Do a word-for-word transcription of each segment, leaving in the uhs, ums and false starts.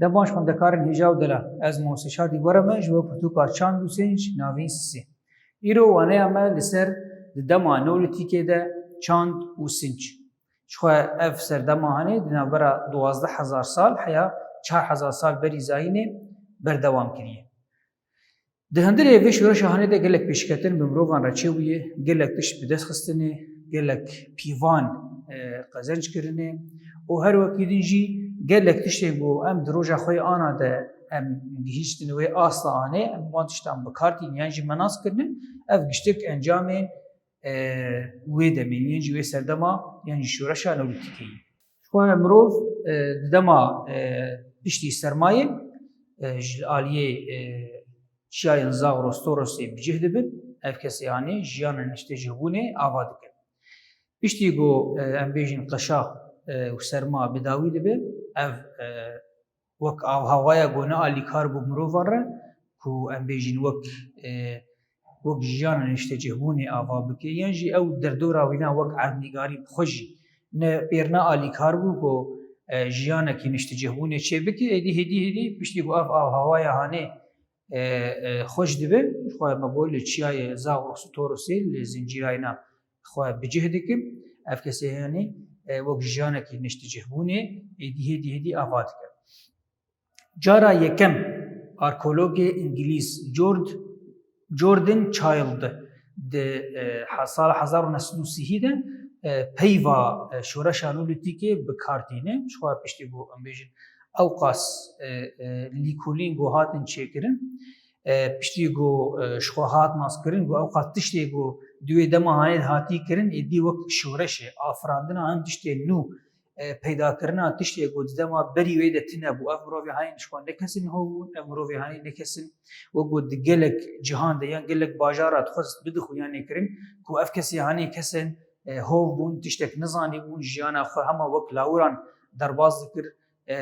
Dev baş xwendekarên hêja û delal, ez Mosê Şadî we re me ji bo pirtûka çand û sinc navîn sisê. Îro waneya me li ser di dema Neolîtîkê de çand û sinc. Jixwe ev serdema hanê di navbera duwazdeh hezar sal heya çar hezar sal berî zayînê berdewam kiriye. Di hundirê vê şoreşa hanê de gelek pêşketin bi mirovan re çêbûye, gelek tişt bi dest xistine, gelek pîvan, e, qezenc kirine û her wekî din jî gelek tiştên ku em di roja xwe yê ana de em gihîştin wê asta anê, em wan tiştan bi kar tînin yan jî me nas kirine, ev giştik encamên, e, wê demê yên jî wê serdema yan jî şoreşa Neolîtîkê ye. Xwe mirov, e, di dema, e, piştî sermayê, e, ji aliyê, e, çiyayên Zagros Torosê bi cih dibin, ev kesê hanê jiyana niştecihbûnê ava dikin. Piştî ku, e, em bêjin qeşa, e, û serma bi dawî dibe, ev, e, wek avhewaya ku ne alîkar bû mirovan re, ku em bêjin wek, e, wek jiyana niştecihbûnê ava bike, yan jî ew derdora wîna wek erdnîgarî bi xwe jî ne pêr ne alîkar bû ku, e, jiyanekî niştecihbûnê çê bike, êdî hêdî hêdî piştî ku ev avhewaya hanê, e, e, xweş dibe, ji xwe me got li çiyayê Zagros û Torosê li zincîrayna xwe bi cih dikim. Ev kesê hanê, e, wek jiyanekî niştecihbûnê êdî hêdî hêdî ava dike. Cara yekem arkeologê îngilîz Jord-, Jordan Child di, e, he-, sala hezar û neh sed û sî de, e, peyva, e, şoreşa Neolîtîkê bi kar tîne. Ji xwe piştî ku em bêjin ewqas, e, e, lîkolîn ku hatin çêkirin, e, piştî ku, e, ji xwe hat naskirin ku ewqas tiştê ku di wê dema hanê de hatî kirin, êdî wek şoreşê, afirandina hin tiştê nû, e, peydakirina tiştê ku di dema berî wê de tune bû. Ev mirovê hanê ji xwe ne kesên hov bûn, ev mirovê hanê ne kesên wek ku di gelek cihan de yan gelek bajara dixwest bidixuyanê kirin ku ev kesê hanê kesên, e, hov bûn, tiştek nizanî bûn, jiyana xwe hema wek lawiran derbas dikir, e,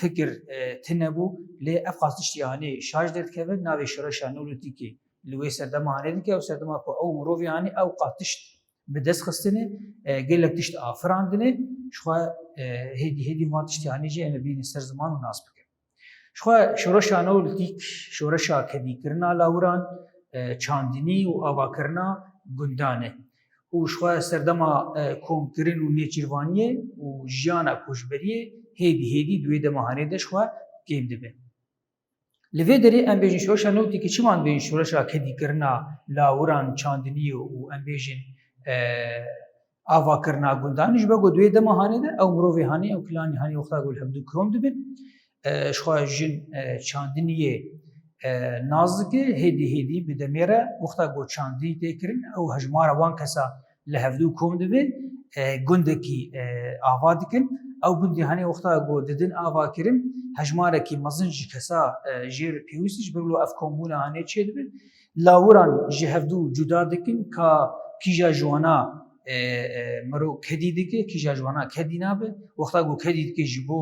fikir, e, tune bû. Lê ev qas tiştê hanê şaş derdikeve, navê şoreşa Neolîtîkê li wê serdema hanê dike, ew serdema ku ew mirovê hanê ew qas tişt bi dest xistine, e, gelek tişt afirandine, ji xwe, e, hêdî hêdî van tiştê hanê jî em ê bînin ser ziman û nas bikin. Ji xwe şoreşa Neolîtîk, şoreşa kedîkirina lawiran, e, çandinî û avakirina gundan e. Û ji xwe serdema, e, komkirin û nêçîrvaniyê û jiyana koçberiyê hêdî hêdî di wê dema hanê de ji xwe kêm dibe. Li vê derê em bêjin şoreşa Neolîtîkê çima em bêjin şoreşa kedîkirina lawiran, çandiniyê û em bêjin, e, avakirina gundan, ji ber ku di wê dema hanê de ew mirovê hanê, ew kilanî hanê wexta ku li hevdû kom dibin, e, ji xwe jin, e, çandiniyê, e, nas dike, hêdî hêdî bi demê re wexta ku çandinî tê kirin, ew hejmara wan kesa li hevdû kom dibe, e, gundekî, e, ava dikin. Ew gundî hanê wexta ku didin ava kirin, hejmarekî mezin ji kesa, e, jê re pêwîst e, ji ber wilo ev kombûna hanê çêdibe. Lawiran ji hevdû cuda dikin ka kîja ji wana, e, e, mero kedî dike, kîja ji wana kedî nabe. Wexta ku kedî dike ji bo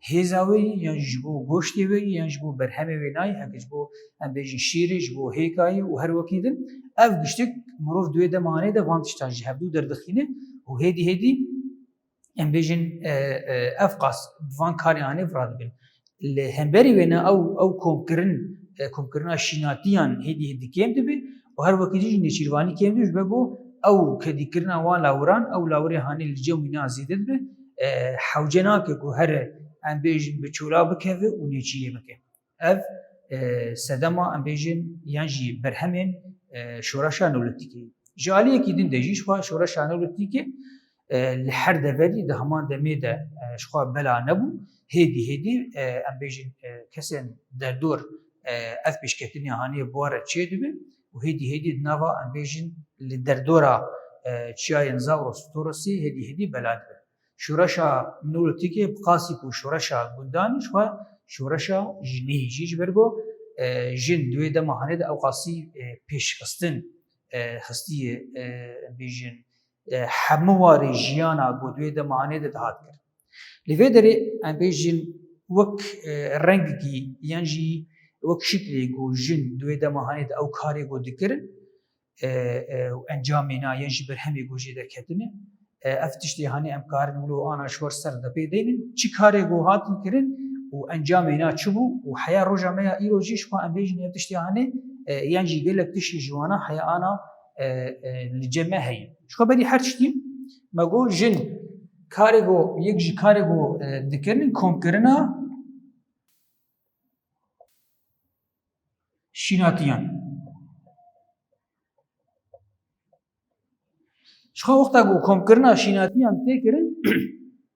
hêza wê yî, yan jî ji bo goştê wê yî, yan ji bo berhemê wê nayî, heke ji bo, em bêjin, şîrê, ji bo hêka yî û her wekî din. Ev giştik mirov di wê dema hanê de van tiştan ji hevdû derdixîne û hêdî hêdî, em bêjin, e, e, ev qas bi van karê hanê vira dibin. Li hemberî wê ne ew, ew komkirin, e, komkirina şînatiyan hêdî hêdî kêm dibe û her wekî din jî nêçîrvanî kêm dibe, ji ber ku ew kedîkirina wan lawiran, ew lawirê hanê li cem wîna zêde dibe, e, hewce nake ku here, em bêjin, bi çola bikeve û nêçîrê bike. Ev, e, sedema, em bêjin, yan jî berhemên, e, şoreşa Neolîtîkê. Ji aliyekî din de jî ji xwe şoreşa Neolîtîkê, e, li her deverî di heman demê de, e, ji xwe bela nebû. Hêdî hêdî, e, em bêjin, e, kesên derdor, e, ev pêşketinê hanê bi we re çêdibe û hêdî hêdî di nava, em bêjin, li derdora, e, çiyayên Zagros û Torosê hêdî hêdî bela dibe. Şoreşa Neolîtîkê bi qasî ku şoreşa gundan e, ji xwe şoreşa jinê jî, ji ber ku, e, jin di wê dema hanê de ew qasî, e, pêşxistin, e, hestiyê, e, bêjin, e, hemû warê jiyana ku di wê dema hanê de dihat kirin. Li vê derê em bêjin wek, e, rengekî yan jî wek şiklê ku jin di wê dema hanê de ew karê ku dikirin, e, e, û encamê na yan jî berhemê ku jê derketine, e, ev tiştê hanê em karin wilo ana ji xwe ser de pê deynin. Çi karê ku hatin kirin, û encamê na çi bû û heya roja me ya îro jî ji xwe em bêjin ev tiştê hanê, e, yan jî gelek tiştî ji wana heya ana, e, e, li cem me heye. Ji xwe berî her tiştî me got jin karê ku yek ji karê ku, e, dikin komkirina şînatiyan. Ji xwe wexta ku komkirina şînatiyan tê kirin,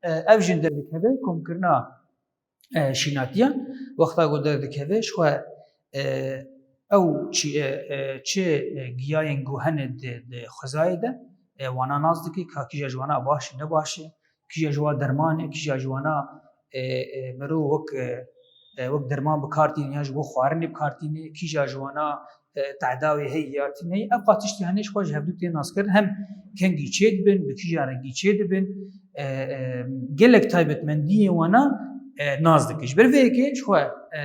e, ev jin derdikeve komkirina, e, şînatiyan. Wexta ku derdikeve ji xwe, e, ew çi, e, e, çi, e, giyayên ku hene di, di xwezayê de, e, wana nas dike, ka kîja ji wana baş e, ne baş e, kîja ji wan derman e, kîja ji wana, e, e, mirov wek, e, e, wek derman bi kar tîne, ya ji bo xwarinê bi kar tîne, kîja ji wana, e, tehdawê heye ya tîne heye. Ev qas tiştî hene ji xwe ji hevdû tê naskirin. Hem kengî çê dibin, bi kîja rengî çê dibin, e, e, gelek taybetmendiyê wana, e, nas dike. Ji ber vê yekê ji xwe, e,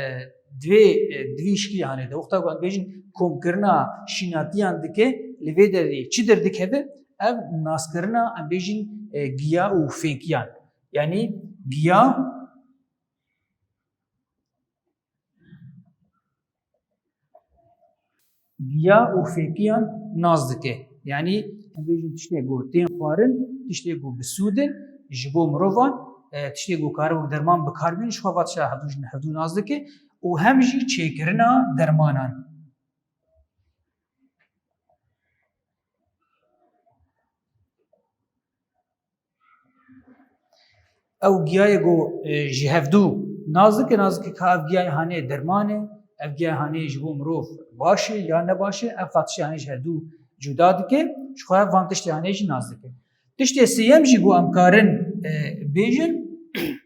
divê, e, divî şikilî hane de. Wexta ku em bêjin komkirina şînatiyan dike, li vê derê çi derdikeve? Ev naskirina, em bêjin, e, giya û fêkiyan. Yanî giya, giya û fêkiyan nas dike. Yanî em bêjin tiştê ku tên xwarin, tiştê ku bi sûd in ji bo mirovan, e, tiştê ku kare wek derman bi kar bînin, ji xwe va tişta hevdû, hevdû nas dike û hem jî çêkirina dermanan. Ew giyayê ku, e, ji hevdû nas dike, nas dike ka ev giyayê hanê derman e, ev giyayê hanê ji bo mirov baş e ya ne baş e, ev qas tiştê hanê ji hevdû cuda dike, ji xwe van tiştê hanê jî nas dike. Tiştê sêyem jî ku em karin, e, bêjin,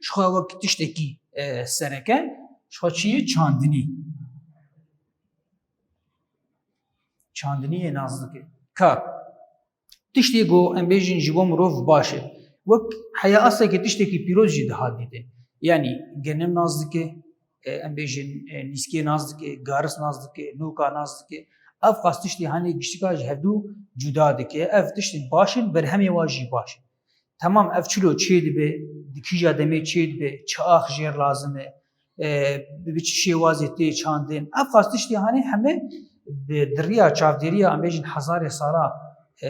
ji xwe wek tiştekî, e, sereke, ji xwe çi ye? Çandinî. Çandiniyê nas dike. Ka tiştê ku em bêjin ji bo mirov baş e. Wek heya astekê tiştekî pîroz jî dihat dîtin. Yanî genim nas dike, e, em bêjin, e, nîskê nas dike, garis nas dike, nûka nas dike. Ev qas tiştê hanê giştika ji hevdû cuda dike. Ev tiştên baş in, berhemê wa jî baş in. Temam ev çilo çê dibe, di kîja demê çê dibe, çi ax jêr lazim e, e, bi, bi çi şêwazê tê çandin. Ev qas tiştê hanê heme bi diriya çavdêriya em bêjin hezarê sala, e,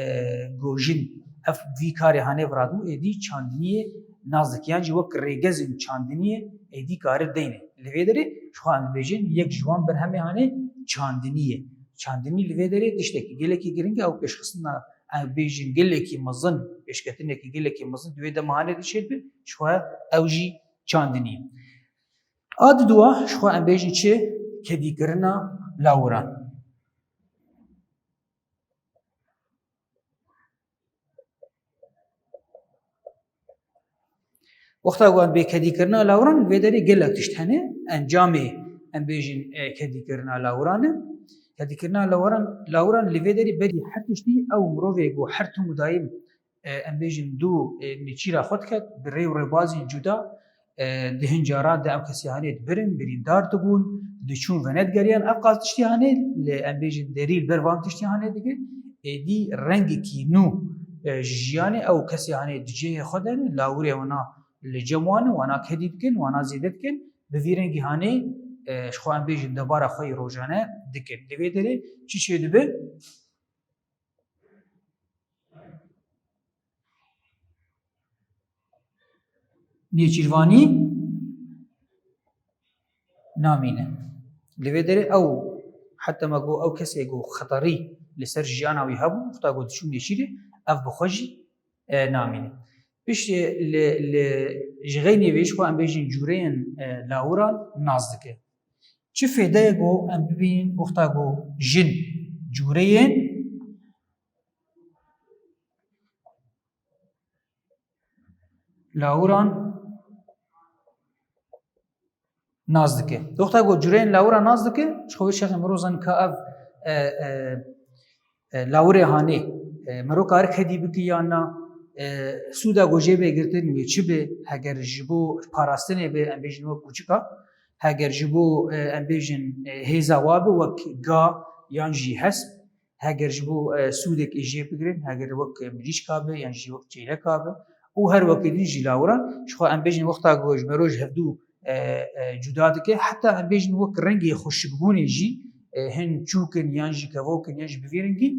ku jin ev vî karê hanê viradibû, êdî çandiniyê nas dike. Yan jî wek rêgezên çandiniyê êdî kare deyne. Li vê derê ji xwe em dibêjin yek ji wan berhemê hanê çandiniyê. Çandinî li vê derê tiştekî gelekî giring e, ew pêşxistina em bêjin gelekî mezin, pêşketinekî gelekî mezin di wê dema hanê de çêdibe, ji xwe ew jî çandinî. A diduwa, ji xwe em bêjin çi? Kedîkirina lawiran. Wexta ku em bê kedîkirina lawiran, vê derê gelek tişt hene. Encamê, em bêjin, e, kedîkirina lawiran e. Kedîkirina lawiran, lawiran li vê derê berî her tiştî ew mirovê ku her tim û dayim, e, em bêjin du, e, nêçîra xwe diket, bi rê û rêbazên cuda, e, di hin caran de ew kesê hanê dibirin, birîndar dibûn, diçûn venedigeriyane, ev qas tiştî hanê, li, em bêjin, derî li ber van tiştî hanê digrin, êdî rengekî nû, e, ji jiyanê ew kesê hanê di cihê xwe de ne, lawirê wana li cem wan e, wana kedî dikin, wana zêde dikin, bi vî rengî hanê, e, ji xwe em bêjin debara xwe yê rojane dikin. Li vê derê çi çêdibe? Nêçîrvanî namîne. Li vê derê ew, heta me got ew kesê ku xeterî li ser jiyana wî hebû, wexta ku diçû nêçîrê, ev bi xwe jî, e, namîne. Piştî li, li, ji xeynê vê ji xwe em bêjin cûreyên, e, lawiran nas dike. Çi fêde ye ku em bibînin wexta ku jin cûreyên lawiran nas dike? Wexta ku cûreyên lawiran nas dike, ji xwe vê çaxê mirov zanin ka ev, e, e, e, lawirê hanê, e, mirov kare kedî bike yan na, e, sûda ku jê bê girtin wê çi be, heger ji bo parastinê be, em bêjin wek kûçika, heger ji bo, e, em bêjin, e, hêza wa be wek ga yan jî hesp, heger ji bo, e, sûdekê jê bigirin, heger wek mirîşka be yan jî wek çêleka be û her wekî din jî lawiran, ji xwe em bêjin wexta ku ji mero ji hevdû e, e, cuda dike. Heta em bêjin wek rengê xweşikbûnê jî, e, hin çûk in yan jî kevok in yan jî bi vî rengî,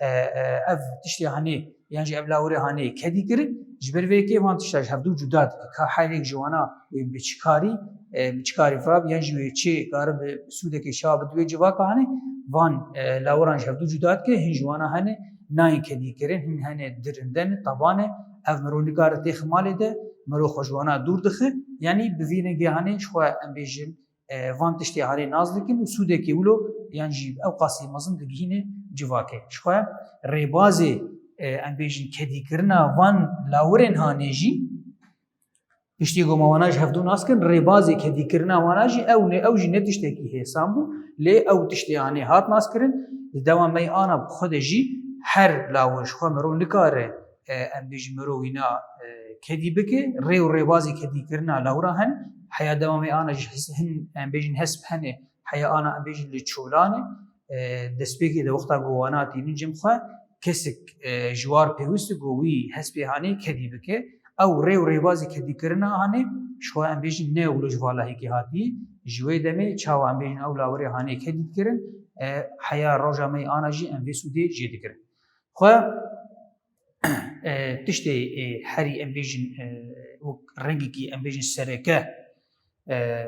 e, e, ev tiştê hanê yan jî ev lawirê hanê kedî kirin. Ji ber vê yekê van tişta ji hevdû cuda dike. Ka her yek ji wana wê bi çi karî, e, bi çi karî firab yan jî wê çi karibe sûdekê çawa bi divê civaka hanê, van, e, lawiran ji hevdû cuda dike, hin ji wana hene nayên kedî kirin, hin hene dirinde ne, taban e. Ev miro nikare têxe malê de, miro xwe ji wana dûr dixe. Yanî bi vî rengê hanê ji xwe em bêjin, e, van tiştê hanê nas dikin û sûdekê wilo yan jî ew qasî mezin digihîne civakê. Ji xwe rêbazê, e, em bêjin kedîkirina van lawirên hanê jî, piştî ku me wana ji hevdû nas kirin, rêbazê kedîkirina wana jî ew ne, ew jî ne tiştekî hêsan bû, lê ew tiştê hanê hat nas kirin. Di dema me ana bi xwe de jî her lawir ji xwe miro nikare, e, em bêjin miro wîna, e, kedî bike. Rê û rêbazê kedîkirina lawira hene. Heya dema me ana jî hes-, hin, em bêjin hesp hene. Heya ana em bêjin li çolan e. E, destpêkê de wexta ku wana tînin cem xwe, kesek, e, ji war pêwist e ku wî hespê hanê kedî bike. Ew rê û rêbazê kedîkirina hanê, ji xwe em bêjin ne wilo ji vala hêkê hatî. Ji wê demê çawa em bêjin ew lawirê hanê kedî dikirin, e, heya roja me ana jî em vê sûdê jê dikirin. Xwe, e, tiştê, e, herî em bêjin, e, wek rengekî em bêjin sereke, e,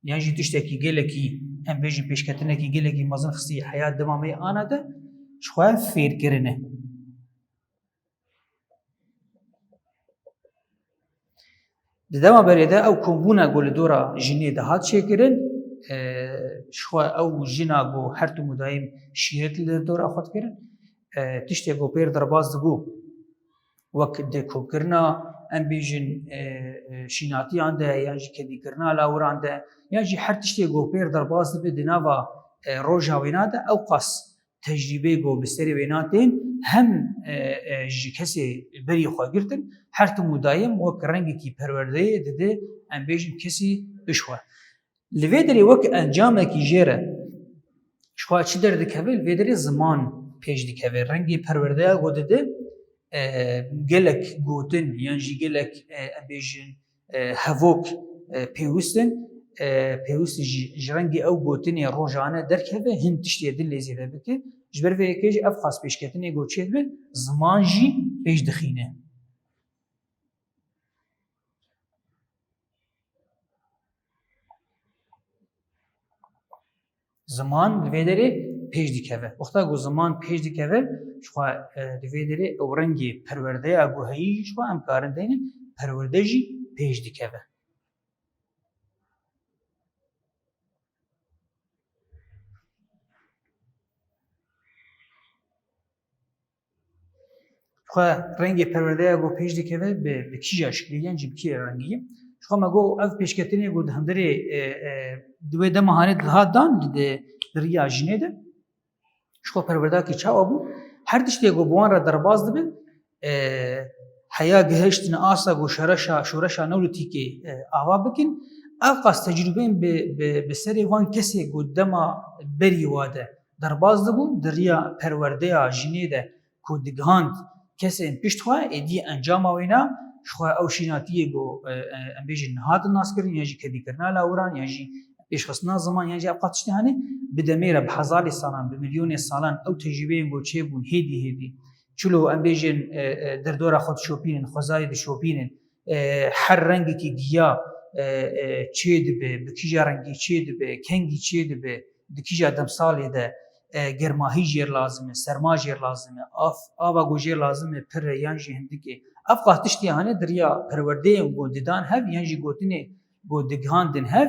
yan jî tiştekî gelekî, em bêjin pêşketinekî gelekî mezin xistî heya dema me ana de, ji xwe fêr kirine. Di dema berê de ew kombûna ku li dora jinê de hat çêkirin, e, ji xwe ew jina ku her tim û daîm şîret li dora xwe dikirin, e, tiştê ku pêr derbas dibû, wek di komkirina, em bêjin, e, e, şînatiyan de, yan jî kedîkirina lawiran de, yan jî her tiştê ku pêr derbas dibe di nava, e, roja wêna de, ew qas tecrîbeyê ku bi serê wêna tên, hem, e, e, ji kesê berî xwe girtin, her tim û dayim wek rengekî perwerdeyê dide, em bêjin kesî bi ji xwe. Li vê derê wek encamekî jê re ji xwe çi derdikeve? Li vê derê ziman pêş dikeve. Rengê perwerdeya ku dide, e, gelek gotin yan jî gelek, e, em bêjin, e, hevok, e, pêwist in, e, pêwist in ji, ji rengê ew gotinê rojane derkeve, hin tiştê din lê zêde bike. Ji ber vê yekê jî ev qas pêşketinê ku çêdibe, ziman jî pêş dixîne. Ziman li vê derê pêş dikeve. Wexta ku ziman pêş dikeve, ji xwe, e, li vê derê ew rengê perwerdeya ku heyî jî ji xwe em karin deynin, perwerde jî pêş dikeve. Xwe rengê perwerdeya ku pêş dikeve bi, bi kîja şiklî ye, yan jî bi kî rengî ye. Ji xwe me got ev pêşketinê ku di hundirê, e, e, di wê dema hanê dihat dan di, di, di riya jinê de. Ji xwe perwerdakî çawa bû? Her tiştê ku bi wan re derbas dibin, e, heya gihiştin asa ku şoreşa, şoreşa neolîtîkê, e, ava bikin. Ev qas tecrûbeyên bi, bi, bi serê van kesê ku dema berî wa de derbas dibûn, di riya perwerdeya jinê de ku digihand kesên pişt xwe, êdî encama wêna ji xwe ew şînatiyê ku, e, e, em bêjin niha din naskirin, yan jî kedîkirina lawiran, yan jî pêşxistina ziman, yan jî ev qas tiştê hanê, bi demê re, bi hezarê salan, bi milyonê salan ew tecrûbeyên ku çêbûn hêdî hêdî, çilo em bêjin, e, e, derdora xwe dişopînin, xwezayê dişopînin, e, her rengekî giya, e, e, çê dibe, bi kîja rengî çê dibe, kengî çê dibe, di kîja demsalê de, e, germahî jêr lazim e, serma jêr lazim e, av, ava ku jêr lazim e pir e yan jî hindik e. Ev qas tiştê hanê di riya perwerdeyên ku didan hev yan jî gotinê ku digihandin hev,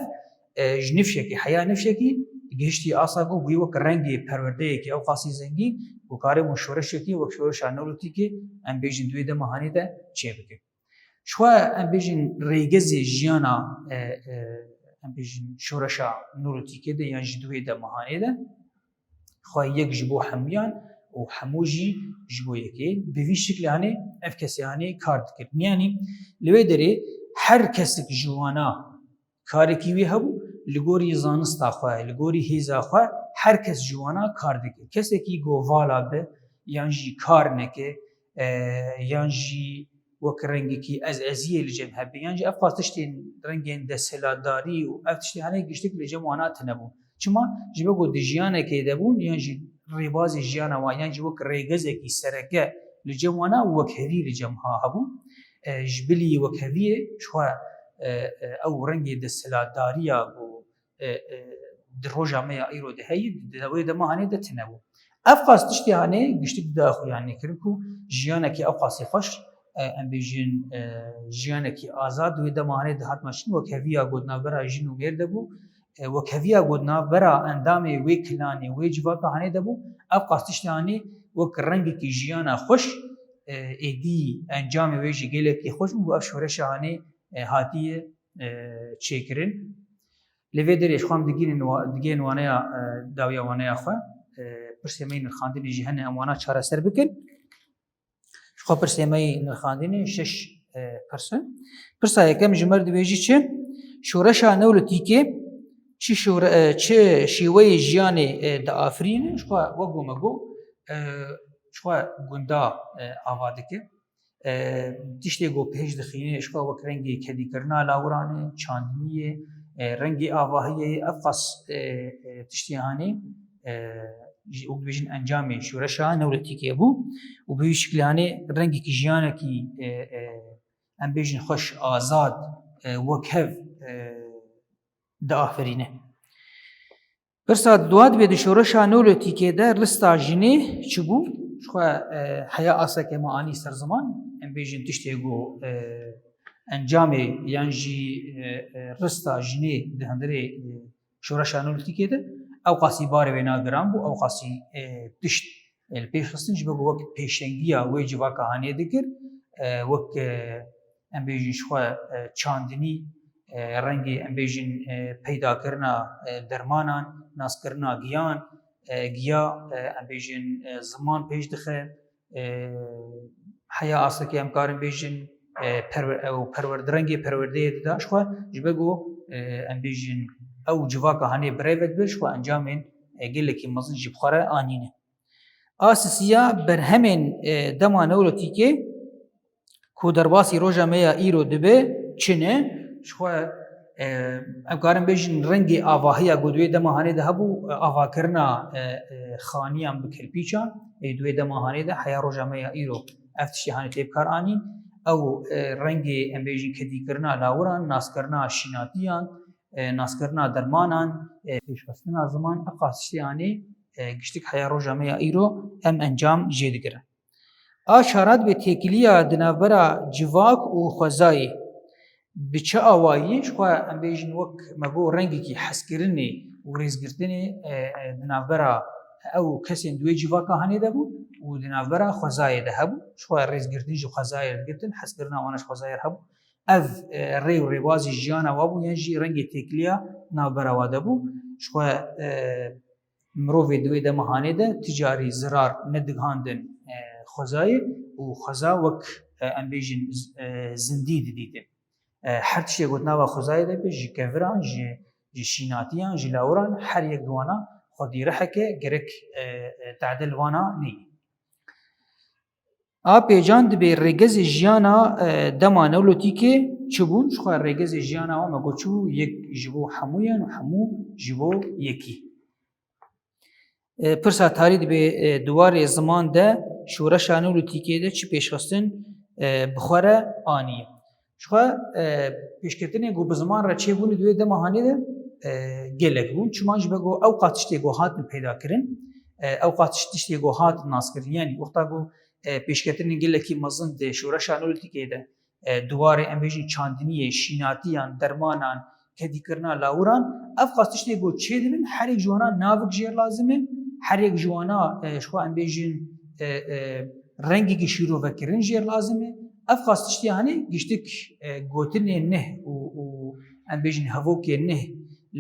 e, ji nifşekî, heya nifşekî gihiştî asa ku bûyî wek rengê perwerdeyekî ew qasî zengîn ku karibûn şoreşekî wek şoreşa neolîtîkê em bêjin di wê dema hanê de çêbikin. Ji xwe em bêjin rêgezê jiyana, e, e, em bêjin şoreşa neolîtîkê de yan jî di wê dema hanê de xwe yek ji bo hemûyan û hemû jî ji bo yekê. Bi vî şiklê hanê ev kesê hanê kar dikir. Yanî li wê derê her kesek ji wana karekî wî hebû, li gorî zanista xwe, li gorî hêza xwe her kes ji wana kar dike. Kesekî ku vala be yan jî kar neke, e, yan jî wek rengekî ez eziyê li cem hebe, yan jî ev qas tiştên rengên desthilatdarî û ev tiştê hene giştik li cem wana tine bûn. Çima? Ji ber ku di jiyanekê de bûn, yan jî rêbazê jiyana wan, yan jî wek rêgezekî sereke li cem wana wekhevî li cem ha hebû. E, ji bilî wekheviyê ji xwe, e, e, ew rengê desthilatdariya ku, e, e, di roja me ya îro de heye, di wê dema hanê de tine bû. Ev qas tiştê hanê giştik didaxuyanî kirin ku jiyanekî ew qasî xweş, e, em bêjin, e, jiyanekî azad di wê dema hanê de hat meşin, wekheviya ku di navbera jin û mêr de bû, e, wekheviya ku di navbera endamê wê kilanê, wê civaka hanê de bû, ev qas tiştê hanê wek rengekî jiyana xweş, e, êdî encamê wê jî gelekî xweş bû, ev şoreşa hanê, e, hatiye, e, çêkirin. Li vê derê ji xwe em digihînin wa-, digihên waneya, e, dawiya waneya xwe, e, pirsê me yê nirxandinê jî hene, em wana çareser bikin. Ji xwe pirsê me yê nirxandinê şeş, e, pirs in. Pirsa yekem ji me re dibêjî çi? Şoreşa Neolîtîkê çi şore-, e, çi şêweyê jiyanê, e, diafirîne? Ji xwe wek ku me got, e, ji xwe gunda, e, ava dike. E, tiştê ku pêş dixîne ji xwe wek rengê kedîkirina lawiran e, çandiniyê, e, rengê avahiyê, ev qas, e, e, tiştê hanê, e, ji, wek dibêjin encamê şoreşa Neolîtîkê bû û bi wî şiklî hanê rengekî jiyanekî, e, e, em bêjin xweş, azad, e, wekhev, e, diafirîne. Pirsa dua dibe di şoreşa Neolîtîkê de rista jinê çi bû? Ji xwe, e, heya aseke me anî ser ziman, em bêjin tiştê ku, e, encamê yan jî, e, e, rista jinê di hundirê, e, şoreşa Neolîtîkê de ew qasî barê wê na giran bû, ew qasî, e, tişt, e, li pêş xistin, ji ber ku wek pêşengiya wê civaka hanê dikir, e, wek, e, em bêjin ji xwe, e, çandinî, e, rengê em bêjin, e, peydakirina, e, dermanan, naskirina giyan, e, giya, e, em bêjin, e, ziman pêş dixe, e, heya astekê em karin bêjin, e, perwer-, ew perwer-, di rengê perwerdeyê dida ji xwe, ji ber ku, e, em bêjin ew civaka hanê birêve dibe, ji xwe encamên, e, gelekî mezin jî bi xwe re anîne. A sisiya berhemên, e, dema Neolîtîkê ku derbasî roja me ya îro dibe, çi ne? Ji xwe, e, em karin bêjin rengê avahiya ku di wê dema hanê de hebû, e, avakirina, e, e, xaniyan bi kirpîçan, ê di wê dema hanê de heya roja me ya îro ev tiştê hanê tê bi kar anîn. Ew, e, rengê em bêjin kedîkirina lawiran, naskirina şînatiyan, e, naskirina dermanan, e, pêşxistina ziman, ev qas tiştê hanê, e, giştik heya roja me ya îro em encam jê digirin. A çar dibe têkiliya di navbera civak û xwezayê bi çi awayî? Ji xwe em bêjin wek me got rengekî hezkirinê û rêzgirtinê, e, e, di navbera ew kesên di wê civaka hanê de bû û di navbera xwezayê de hebû. Ji xwe rêzgirtin ji xwezayê re digirtin, hezkirina wan ji xwezayê re hebû. Ev, e, rê û rêbazî jiyana wa bû, yan jî rengê têkiliya navbera wa de bû. Ji xwe, e, mirovê di wê dema hanê de ti carî zirar nedigihandin, e, xwezayê û xweza wek, e, em bêjin, z-, e, zindî didîtin. E, her tiştê ku di nava xwezayê de be, ji keviran, ji, ji şînatiyan, ji lawiran, her yek di wana xwedî riheke gerek, e, e, tadil wana neyê. A pêcan dibê rêgezê jiyana, e, dema Neolîtîkê çi bûn? Ji xwe rêgezê jiyana wan me got çi bû? Yek ji bo hemûyan û hemû ji bo yekî. E, pirsa tarî dibê, e, di warê ziman de şoreşa Neolîtîkê de çi pêşxistin, e, bi xwe re aniye? Ji xwe, e, pêşketinê ku bi ziman re çêbûne di wê dema hanê de, e, gelek bûn. Çima? Ji ber ku ew qas tiştê ku hatin peyda kirin, e, ew qas tiş-, tiştê ku hatin naskirin. Yanî wexta ku, e, pêşketinên gelekî mezin di şoreşa Neolîtîkê de, e, di warê em bêjin çandiniyê, şînatiyan, dermanan, kedîkirina lawiran, ev qas tiştê ku çêdibin, her yek ji wana navik jêr lazim e, her yek ji wana, e, ji xwe em bêjin, e, e, rengekî şîrovekirin jêr lazim e. Ev qas tiştê hanê giştik, e, gotinê nih û, û em bêjin hevokê nih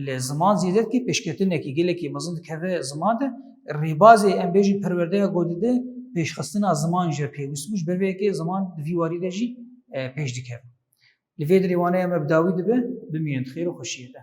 li ziman zêde dike, pêşketinekî gelekî mezin dikeve ziman de, rêbazê em bêjin perwerdeya ku dide pêşxistina ziman jî pêwîst bû, ji ber vê yekê ziman di vî warî de jî, e, pêş dikeve. Li vê derê waneya me bi dawî dibe, bimînin di xêr û xweşiyê de.